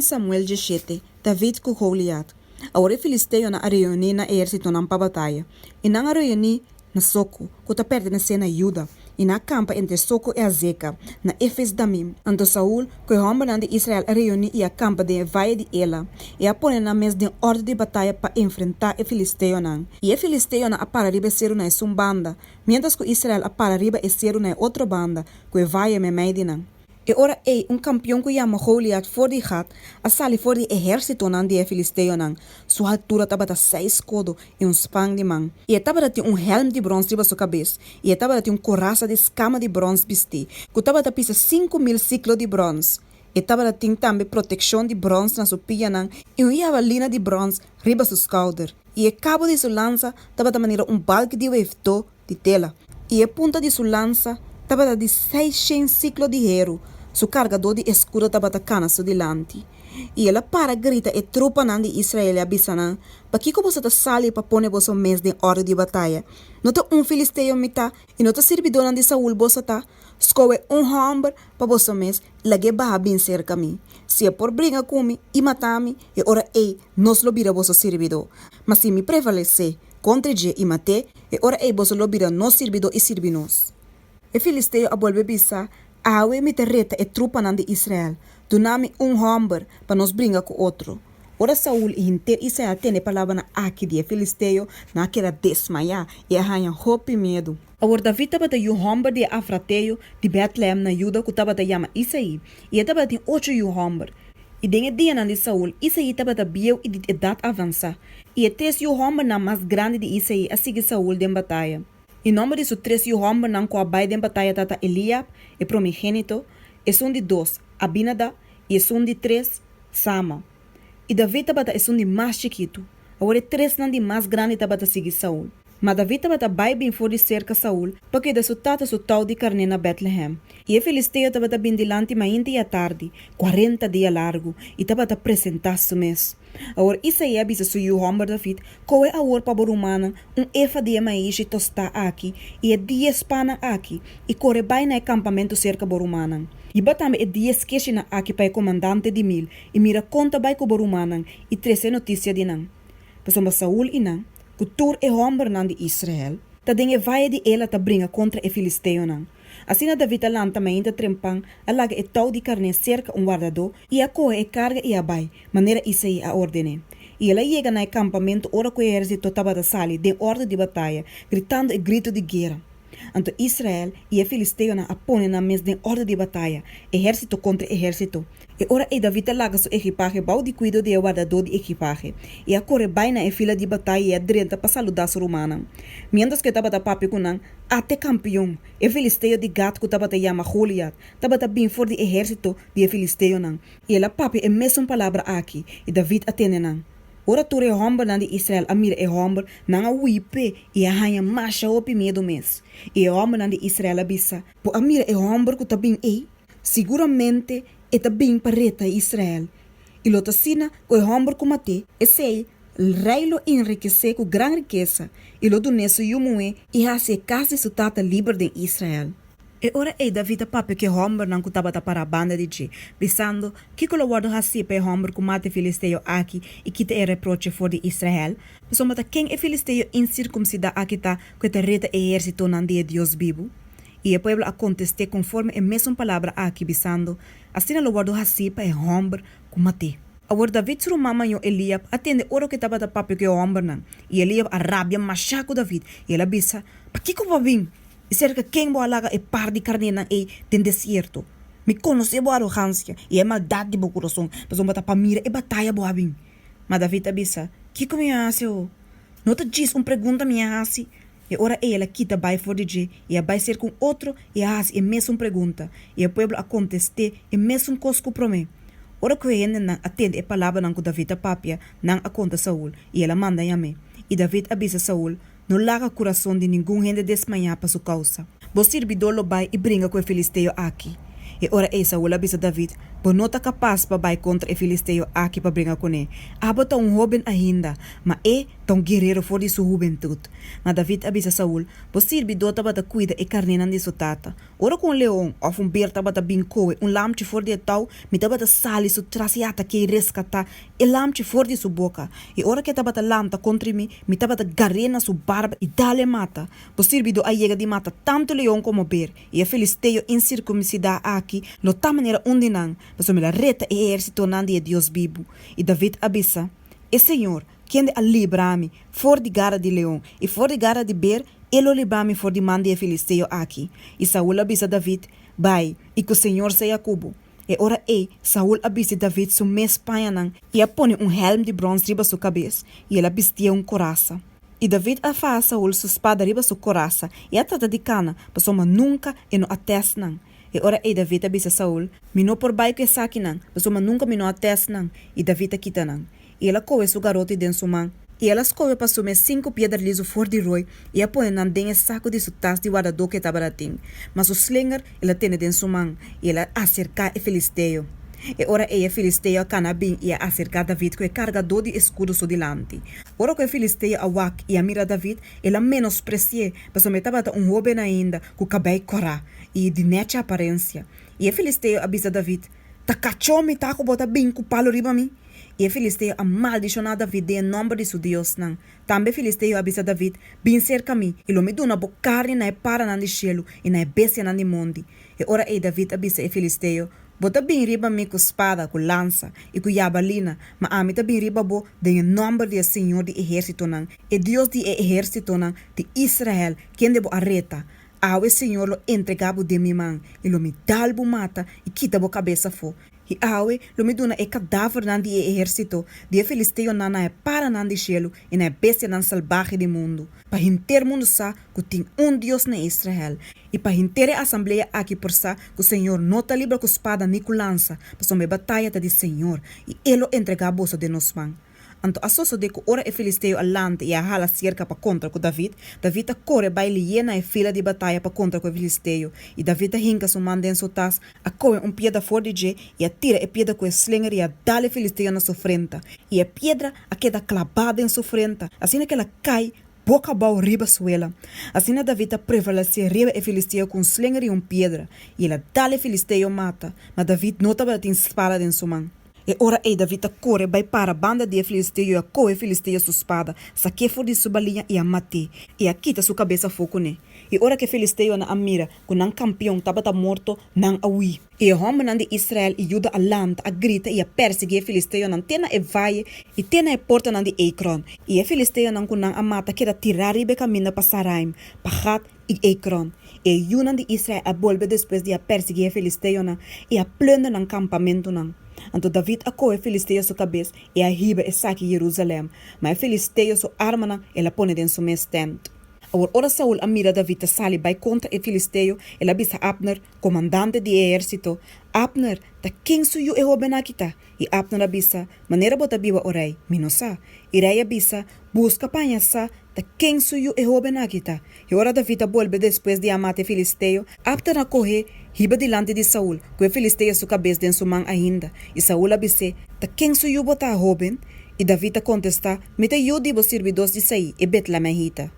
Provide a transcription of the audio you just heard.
Un Samuel 17, David ku Goliat. Awor e filisteonan a reuní nan ehérsitonan pa bataya, i nan a reuní na Soko, ku ta pertenesé na Juda, i nan a kampa entre Soko i Azeka, na Efes-Damim. Anto Saul ku e hòmbernan di Israel a reuní i a kampa den e vaye di Ela, i a pone nan mes den òrdu di bataya pa enfrentá e filisteonan. I e filisteonan a para riba e seru na esun banda, miéntras ku Israel a para riba e seru na e otro banda, ku e vaye meimei di nan. E ora ei un kampion ku yama Goliat for di Gat a sali for di e ehérsitonan di e filisteonan. Su haltura tabata seis kodo i un span di man. I e tabata tin un hèlm di bròns riba su kabes, i e tabata tin un korasa di skama di bròns bistí, ku tabata pisa 5000 siklo di bròns. E tabata tin tambe protekshon di bròns na su pianan i un yabalina di bròns riba su skouder. I e kabo di su lansa tabata manera un balki di weefdó di tela, i e punta di su lansa tabata di seisshen siklo di heru, su kargadó di eskudo tabata kana su dilanti. I el a para grita e trupanan di Israel i a bisa nan, Pakiko boso ta sali pa pone boso mes den òrdu di bataya? No ta un filisteo mi ta, i no ta sirbidónan di Saul boso ta? Skohe un hòmber pa boso mes i lag'é baha bin serka mi. Si e por bringa ku mi i mata mi, e ora ei nos lo bira boso sirbidó. Ma si mi prevalesé Kontra dje i mat'é, e ora ei boso lo bira nos sirbidó i sirbi nos. E filisteo a bolbe bisa, Awe mi ta reta e trupanan di Israel. Duna mi un hòmber pa nos bringa ku otro. Ora Saul i henter Israel tende e palabranan aki di e filisteo, nan a keda desmayá i a haña hopi miedu. Awor David tabata yu hòmber di e afrateo di Bètlehèm na Juda ku tabata yama Isaí, i e tabatin ocho yu hòmber. I den e dianan di Saul, Isaí tabata bieu i di edat avansá. I e tres yu hòmbernan mas grandi di Isaí a sigui Saul den bataya. I nòmber di su tres yu hòmbernan ku a bai den bataya tabata Eliab, e promigénito, esun di dos, Abinadab, i esun di tres, Sama. I David tabata esun di mas chikitu. Awor e tresnan di mas grandi tabata sigui Saul. Ma David tabata bai bin for di serka Saul pa kuida su tata su tou di karné na Bètlehèm. I e filisteo tabata bin dilanti mainta i atardi, kuarenta dia largu, i tabata presentá su mes. Awor Isaí a bisa su yu hòmber David, Kohe awor pa bo rumannan un efa di e maishi tostá aki i e dies pannan aki, i kore bai na e kampamentu serka bo rumannan. Hiba tambe e dies keshinan aki pa e komandante di mil, i mira kon ta bai ku bo rumannan, i trese notisia di nan. Pasobra Saul i nan, ku tur e hòmbernan di Israel, ta den e vaye di Ela ta bringa kontra e filisteonan. Asina David a lanta mainta trempan, a laga e tou di karné serka un wardadó i a kohe e karga i a bai, manera Isaí a orden'é. I el a yega na e kampamentu ora ku e ehérsito tabata sali den òrdu di bataya, gritando e gritu di guera. Anto Israel i e filisteonan a pone nan mes den òrdu di bataya, ehérsito kontra ehérsito. E ora ei David a laga su ekipahe bou di kuido di e wardadó di ekipahe, i a kore bai na e fila di bataya i a drenta pa saludá su rumannan. Miéntras ku e tabata papia ku nan, ata e kampion, e filisteo di Gat ku tabata yama Goliat, tabata bin for di ehérsito di e filisteonan, i el a papia e mesun palabra aki, i David a tende nan. Ora tur e hòmbernan di Israel a mira e hòmber, nan a hui p'e i a haña masha hopi miedu mes. I e hòmbernan di Israel a bisa, Bo a mira e hòmber ku ta bin ei? Siguramente e ta bin pa reta Israel. I lo ta asina ku e hòmber ku mat'é, esei rei lo enrikesé ku gran rikesa i lo dun'é su yu muhé i hasi e kas di su tata liber den Israel. E ora ei David a papia ku e hòmbernan ku tabata pará banda di dje, bisando, Kiko lo wòrdu hasí pa e hòmber ku mata e filisteo aki i kita e reproche for di Israel? Pasobra ta ken e filisteo insirkumsidá aki ta ku e ta reta e ehérsitonan di e Dios bibu? I e pueblo a kontest'é konforme e mesun palabra aki, bisando, Asina lo wòrdu hasí pa e hòmber ku mat'é. Awor David su ruman mayó Eliab a tende ora ku e tabata papia ku e hòmbernan, i Eliab a rabia mashá ku David, i el a bisa, Pakiko bo a bin? I serka ken bo a laga e par di karnénan ei den desierto? Mi konosé bo arogansia i e maldat di bo kurason, pasobra ta pa mira e bataya bo a bin. Ma David a bisa, Kiko mi a hasi awor? No ta djis un pregunta mi a hasi? E ora ei el a kita bai for di dje i a bai serka un otro i a hasi e mesun pregunta, i e pueblo a kontest'é e mesun kos ku promé. Ora ku e hendenan a tende e palabranan ku David a papia, nan a konta Saul, i el a manda yam'é. I David a bisa Saul, No laga kurason di ningun hende desmayá pa su kousa. Bo sirbidó lo bai i bringa ku e filisteo aki. E ora ei Saul a bisa David, Bo no ta kapas pa bai kontra e filisteo aki pa bringa kuné. Abo ta un hóben ainda, ma e ta un guerero for di su hubentut. Ma David a bisa Saul, Bo sirbidó tabata kuida e karnénan di su tata. Ora ku un leon òf un ber tabata bin kohe un lamchi for di e tou, mi tabata sali su tras i atak'é i reskatá e lamchi for di su boka. I ora ku e tabata lanta kontra mi, mi tabata gar'é na su barba i dal'é mata. Bo sirbidó a yega di mata tantu leon komo ber, i e filisteo insirkumsidá aki lo ta manera un di nan, pasobra el a reta e ehérsitonan di e Dios bibu. I David a bisa, E señor, kende a libra mi for di gara di leon i for di gara di ber, e lo libra mi for di man di e filisteo aki. I Saul a bisa David, Bai, i ku señor sea ku bo. E ora ei Saul a bisti David su mes pañanan i a pone un hèlm di bròns riba su kabes, i el a bistié un korasa. I David a faha Saul su spada riba su korasa i a trata di kana, pasobra nunka e no a tèst nan. E ora ei David a bisa Saul, Mi no por bai ku esakinan, pasobra nunka mi no a tèst nan. I David a kita nan. I el a kohe su garoti den su man, i el a skohe pa su mes sinku piedra lizu for di roi i a pone nan den e saku di su tas di wardadó ku e tabata tin. Ma su slinger el a tene den su man, i el a aserká e filisteo. E ora ei e filisteo a kana bin i a aserká David ku e kargadó di eskudo su dilanti. Ora ku e filisteo a wak i a mira David, el a menospresi'é, pasobra e tabata un hóben ainda ku kabei kòrá i di nèchi aparensia. I e filisteo a bisa David, Ta kachó mi ta ku bo ta bin ku palu riba mi? I e filisteo a maldishoná David den e nòmber di su diosnan. Tambe e filisteo a bisa David, Bin serka mi, i lo mi duna bo karni na e paranan di shelu i na e bestianan di mondi. E ora ei David a bisa e filisteo, Bo ta bin riba mi ku spada, ku lansa i ku yabalina, ma ami ta bin riba bo den e nòmber di e señor di ehérsitonan, e Dios di e ehérsitonan di Israel, kende bo a reta. Awe señor lo entregá bo den mi man, i lo mi dal bo mata i kita bo kabes afó. I awe lo mi duna e kadavernan di e ehérsito di e filisteonan na e paranan di shelu i na e bestianan salbahe di mundu, pa henter mundu sa ku tin un Dios na Israel, i pa henter e asamblea aki por sa ku señor no ta libra ku spada ni ku lansa, pasobra e bataya ta di señor, i e lo entregá boso den nos man. Anto a sosodé ku ora e filisteo a lanta i a hala serka pa kontra ku David, David a kore bai lié na e fila di bataya pa kontra ku e filisteo. I David a hinka su man den su tas, a kohe un piedra for di dje i a tira e piedra ku e slinger i a dal e filisteo na su frenta. I e piedra a keda klabá den su frenta, asina ku el a kai boka abou riba suela. Asina David a prevalesé riba e filisteo ku un slinger i un piedra, i el a dal e filisteo mata, ma David no tabatin spada den su man. E ora ei David a kore bai para banda di e filisteo i a kohe e filisteo su spada, sak'é for di su baliña i a mat'é, i a kita su kabes afó kuné. I ora ku e filisteonan a mira ku nan kampion tabata morto, nan a hui. I e hòmbernan di Israel i Juda a lanta, a grita i a persiguí e filisteonan te na e vaye i te na e portanan di Ekron. I e filisteonan ku nan a mata keda tirá riba e kaminda pa Saraim, pa Gat i Ekron. I e yunan di Israel a bolbe despues di a persiguí e filisteonan i a plùnder nan kampamentunan. Anto David a kohe e filisteo su kabes i a hiba esaki Jerusalèm, ma e filisteo su armanan el a pone den su mes tènt. Awor ora Saul a mira David ta sali bai kontra e filisteo, el a bisa Abner, komandante di e ehérsito, Abner, ta ken su yu e hóben aki ta? I Abner a bisa, Manera bo ta biba, o rei, mi no sa. I rei a bisa, Buska pa haña sa ta ken su yu e hóben aki ta. I ora David a bolbe despues di a mata e filisteo, Abner a koh'é hiba dilanti di Saul, ku e filisteo su kabes den su man ainda. I Saul a bis'é, Ta ken su yu bo ta, hóben? I David a kontestá, Mi ta yu di bo sirbidó Isaí, e betlemehita.